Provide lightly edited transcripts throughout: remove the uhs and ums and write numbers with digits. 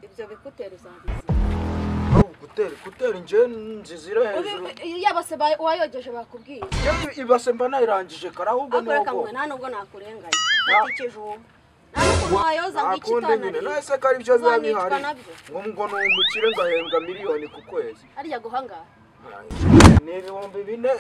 Ibyo bikutera uzabizi. Kutera nje nzizira hejuru. Yabase wayogeje bakubwiye. Ibase mba nayirangije kara ahubwo ni uko. Nta nubwo nakurenganya. Ati ikijumba. Wayoza ngikitana. Nase kari byo biba bihari. Ngo ngo numukire ngahembwa miliyoni ku kwezi. Arya guhanga. Ni 4000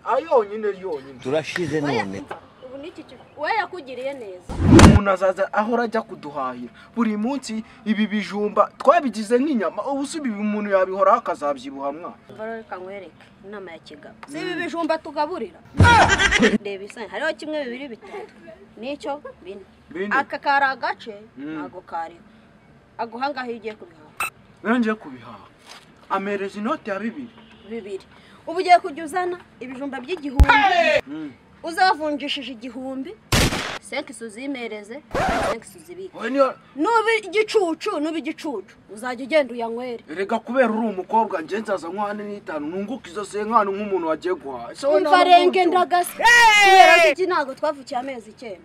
ayonyine yonyine. Turashize none. Ubu niki we yakugiriye neza. Umuntu azaza ahora ajya kuduhahira buri munsi ibi bijumba twabigize nk'inyama ubu si ibi umuntu yabihora akazabyibuha mwa. Reka nkwereke inama ya kigabo. Si ibi bijumba tugaburira. Ndeba isani hariho kimwe bibiri bitatu. Nicyo bine. Aka kari agace ntago kariho. Aguhanga aho ugiye kubihaha. Ngiye kubihaha. Amereza inoti ya 2. 2. Ubu ugiye kujya uzana ibijumba by'igihumbi. Uzavunjishije 1000. 5 uzimereze, 5 uzibike. Nuba igicucu, nuba igicucu, uzajya ugenda uyanywere. Erega kubera uri umukobwa nje nzaza nkwane n'itanu nunguka izo senkano nk'umuntu wagiye guhaha. Umva renge ndagase. Kubera ko iki ntago twavukiye amezi 9.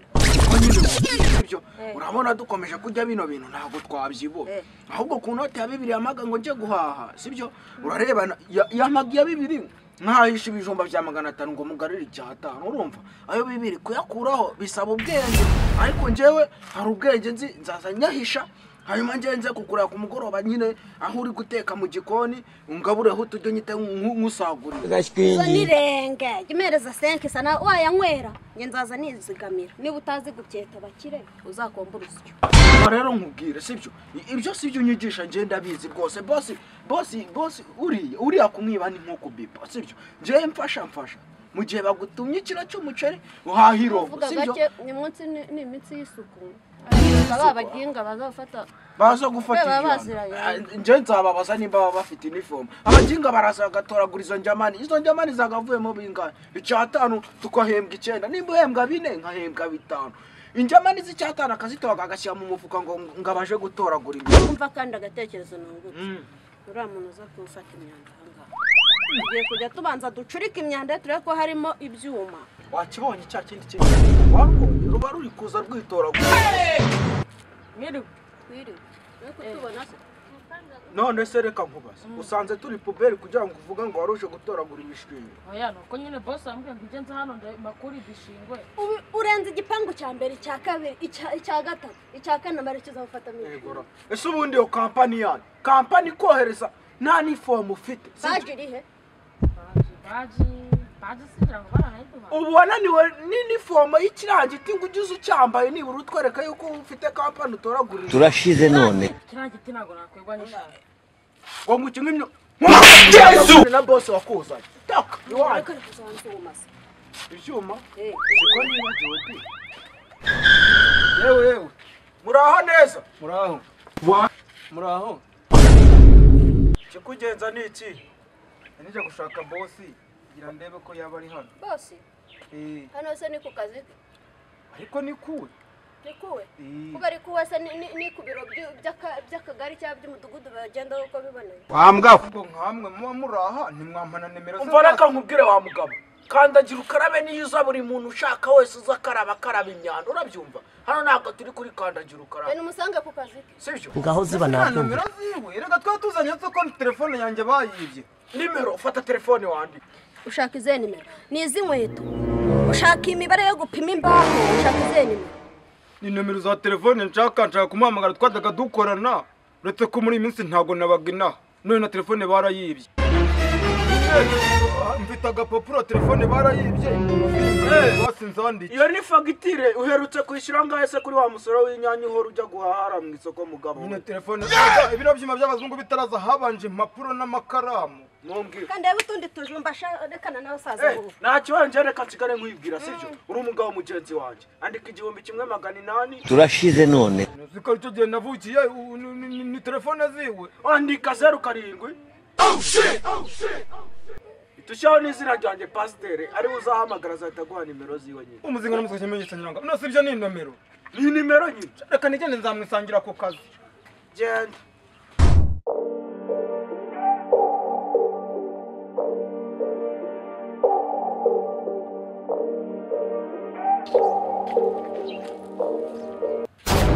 Ibyo urabona dukomeje kujya bino bintu ntago twabyibuha. Ahubwo ku noti ya 2 yamaga ngo nje guhaha, sibyo? Urareba yamaga ya 2 nkahisha ibijumba bya 500 ngo mugarire 500 urumva ayo 2 kuyakuraho bisaba ubwenge ariko njewe hari ubwenge nzi nzaza nyahisha hanyuma ngenze kugura ku mugoroba nyine aho uri guteka mu gikoni ungabureho utujyo nyite nkusagurira izo nirenge jya 5 sana wayanywera nge nzaza nizigamira niba utazi gubyeta bakire uzakombura usyo. Rero nkubwire sibyo ibyo sibyo unyigisha nje ndabizi rwose bosi uriya kumwiba ni nko kubipa sibyo nje mfasha mu gihe bagutumye ikiro cy'umuceri uhahiro sibyo ni munsi ni iminsi y'isuku baba baginga bazafata baza gufata nje nzababaza nimba baba bafite uniform abaginga baraza bagatoragura izo njamani izo njamani zagavuyemo bingahe 5 tukahembwa 9 nimba uhembwa 4 nkahembwa 5 injamani z'icyatanu akazitoga agashyira mu mufuka ngo ngabaje gutoragura ibyo. Umva kandi agatekerezo nungutse. Uriya muntu uza gufata imyanda ahangaha. Tugiye kujya tubanza ducurika imyanda turebe ko harimo ibyuma. Wakibonye cya kindi kintu wabonye ruba ruri kuza rwitoragura. Mwiriwe. Mwiriwe. Kutubona se. None se reka nkubaze. Usanze turi puberi kugira ngo uvuge ngo waruje gutoragura ibishingwe. Oya nuko nyine boss ambwiye ngo ngenze hano makuri ibishingwe. Urenze igipangu cya mbere icya kabiri icya gatatu icya kane marekiza gufata mishingwe. Ese ubundi yo company yanyu company kohereza nta niform ufite. Baji irihe? Baji sigira ngo baranayiduha. Ubu wananiwe n'iniform y'ikirangiti ngo ujye ucyambaye nibura utwereka yuko ufite company utoragurira. Turashize none. Ikirangiti ntago nakwegwa n'ishaka. Ngo ngukinwe imyo. Yesu na boss wakuzanye. Tak, iwanyu. Ibyuma? Siko nibagiwe pi. Yewe. Muraho neza. Muraho. Muraho. Kikugenza ni iki? Nije gushaka boss gira ndebe ko yaba ari hano. Boss? Hano se ni ku kazi? Ariko ni kuwe. Ni kuwe? Kuba ari kuwe se ni ku biro by'akagari cyangwa by'umudugudu bagenda uko biboneye. Wambwa ubwo nkamwe muba muraha ntimwampana nimero. Umva reka nkubwire wa mugabo. Kandagira ukarabe niyo uza buri muntu ushaka wese uza akaraba akaraba imyanda urabyumva. Hano ntabwo turi kuri kandagira ukarabe. Bene umusange ku kazi ke. Sibyo? Ngaho ziba nabyumva. Nimero ziwe erega twatuzanye ko telefone yanjye bayibye. Nimero ufata telefone wandi. Ushaka izihe nimero? Ni izi nkweto. Ushaka imibare yo gupima imbaho, ushaka izihe nimero? Ni nimero za telefone nshaka kumuhamagara twajyaga dukorana uretse ko muri iyi minsi ntago nabaga inaha none na telefone barayibye. Mfite agapapuro telefone barayibye. Basinzandike. Iyo ni fagitire uherutse kwishyura ngahe se kuri wa musoro w'inyanya uhora ujya guhahara mu isoko mugabo? Nyine telefone ibiro byuma by'abazungu bitaraza habanje impapuro n'amakaramu. Kandi yaba utundi tujumba rekana n'abasaza bo. Nta kibazo reka nsigare nkwibwira sibyo? Uri umugabo mugenzi wanjye. Andika 1800. Turashize none. Uziko icyo gihe navukiye ni telefone ziwe. Andika 07. Oh shit! Oh shit! Tushaho n'izina ryanjye pasiteri ari uzahamagara azahita aguha nimero ziwe nyine. Umuzinga n'umuzinga kimenyetso nyiranga. None sibyo ni nomero. Ni nimero nyine. Reka nigende nzamwisangira ku kazi. Genda.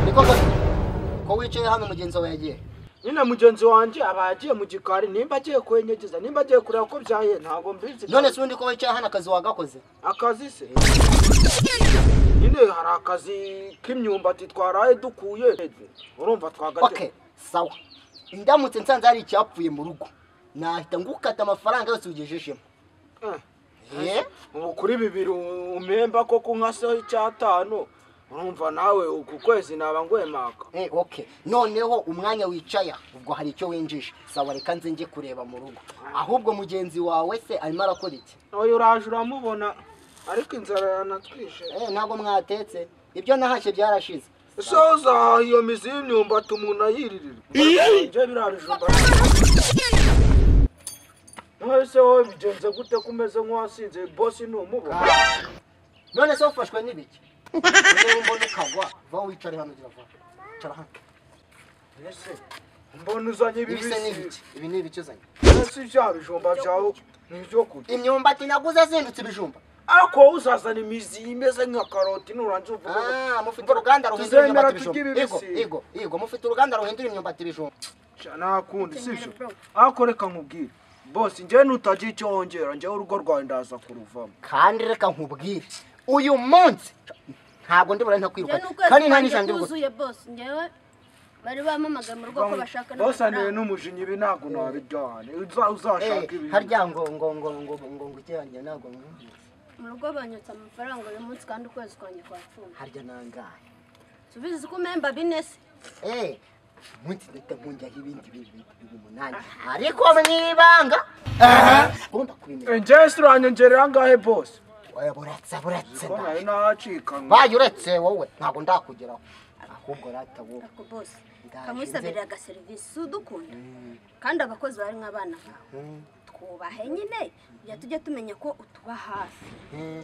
Niko Ko wicaye hano mugenzi wawe yagiye? Nyine mugenzi wanjye aba yagiye mu gikari, nimba agiye kwenyegeza, nimba agiye kureba ko byaye, ntabwo mbizi. None se ubundi ko wicaye hano akazi wagakoze? Akazi se? Nyine hari akazi k'imyumbati twaraye dukuye, urumva twagate. Okay, sawa. Ndamutse nsanze hari icyapfuye mu rugo, nahita ngukata amafaranga yose ugejejemo. Ubu kuri 2 umemba koko nkaseho 5, urumva nawe uku kwezi naba ngwemaka. Okay. Noneho umwanya wicaya ubwo hari icyo winjije. Sawa, reka nze nje kureba mu rugo. Ahubwo mugenzi wawe se arimo arakora iki? Oyo uraje uramubona, ariko inzara yanatwishe. Ntabwo mwatetse. Ibyo nahashe byarashize. Soza iyo mizi y'imyumbati umuntu ayiririra. Nje birabijumba. None se wowe bigenze gute kumeze nk'uwasinze boss ni umubona? None se ufashwe n'ibiki? Niba mbona ukagwa, va wicare hano gira vuba. Cara hano. Ese mbona uzanye ibibisi. Ibi ni ibiki uzanye? Ese bya bijumba byawe ni ibyo kurya? Imyumbati naguze zindutse ibijumba. Ariko uzazana imizi imeze nka karoti nurangiza uvuga. Mufite uruganda ruhindura imyumbati ibijumba. Igo, igo, mufite uruganda ruhindura imyumbati ibijumba. Nakundi sivyo? Ariko reka nkubwire. Boss, njye nutagira icyo wongera, njye urugo rwawe ndaza kuruvamo. Kandi reka nkubwire, uyu munsi ntabwo ndibura ntakwirukana. Kandi nta n'ijambo kuzuye boss, njyewe bari bamamaga mu rugo ko bashaka n'amafaranga. Boss andiwe n'umujinya, ibi ntabwo nabijyana. Uzashaka ibi. Harya ngo ngo ngo ngo ngo ngo icyanjye ntabwo mwumvise. Mu rugo banyotse amafaranga uyu munsi kandi ukwezi kwanjye kwapfuye. Harya nangahe? Subiza ko memba binese. Munsi ndahita nkongeho ibindi 8. Ariko mwibanga ugomba kubimenya. Njye se uranyongerera angahe boss? Oya, buratse buratse. Nari nacikanywe. Baye uretse wowe ntabwo ndakugeraho. Ahubwo rata wowe. Ariko boss, kamusabirira aga service udukunda. Kandi abakozi bari nk'abana bawe. Twubahe nyine, ya tujye tumenya ko utuba hafi.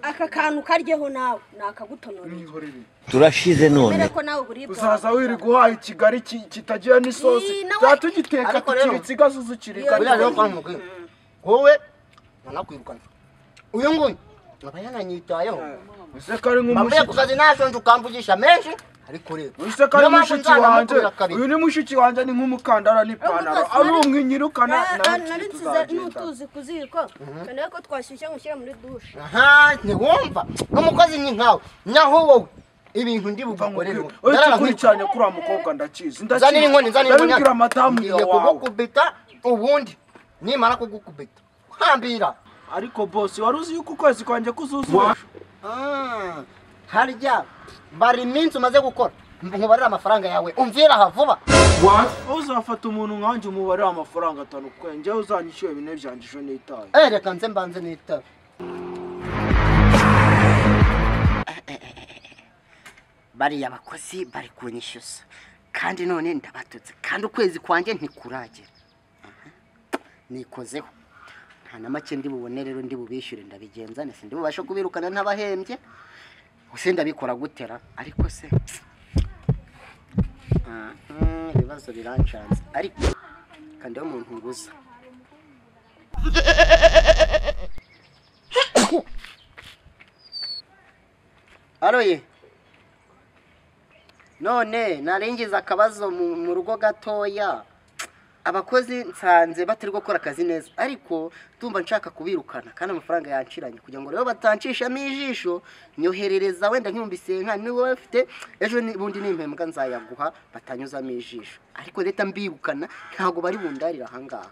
Aka kantu karyeho nawe nakagutonorera. Turashize none. Uzaza wiri guhaha i Kigali kitagira n'isosi. Zatugiteka tukiritse zuzukirika. Buriya rero kwa mugwi. Wowe nanakwirukana. Uyu nguyu aba yananyitayeho. Ese kari nk'umushiki. Ku kazi nashonje ukamvugisha menshi. Ariko rero ese kari mushiki wanjye. Uyu ni mushiki wanjye ni nk'umukandara n'ipantaro. Ari umwinyirukana nari nsize n'utuzi kuziko. Kandi ko twashyushye ngushyira muri douche. Aha, ntiwumva. N'umukozi ni nkawe. Nyaho wowe. Ibintu ndi bugukorere. Uretse kuricanya kuri mukobwa ndakizi. Nzanira inkoni, nzanira inkoni. Ndabibwira madamu yawe. Kugukubita ubundi nimara kugukubita hambira. Ariko boss, wari uzi yuko ukwezi kwanjye kuzuzuye? Harya bari iminsi umaze gukora nkubarira amafaranga yawe umvira aha vuba. Uzafata umuntu nkanjye umubarira amafaranga 5 kuko njye uzanyishyuye 4 byanjye ejo n'itaye. Reka nze mbanze n'itabe. Bariya bakozi bari kunyishyuza kandi none ndabatutse kandi ukwezi kwanjye ntikuragera. Nikozeho nta na make ndi bubone rero ndi bubishyure ndabigenza nese ndi bubashe kubirukana ntabahembye. Use ndabikora gutera ariko se ibibazo birancanze ariko kandi umuntu nguza. Aroye none narengiza akabazo mu rugo gatoya. Abakozi nsanze batari gukora akazi neza ariko tumva nshaka kubirukana kandi amafaranga yanciranye kugira ngo rero batancishamo ijisho nyoherereza wenda nk'ibihumbi nka niwe bafite ejo bundi nimpembwa nzayaguha batanyuzamo ijisho ariko leta mbirukana ntabwo bari bundarira ahangaha.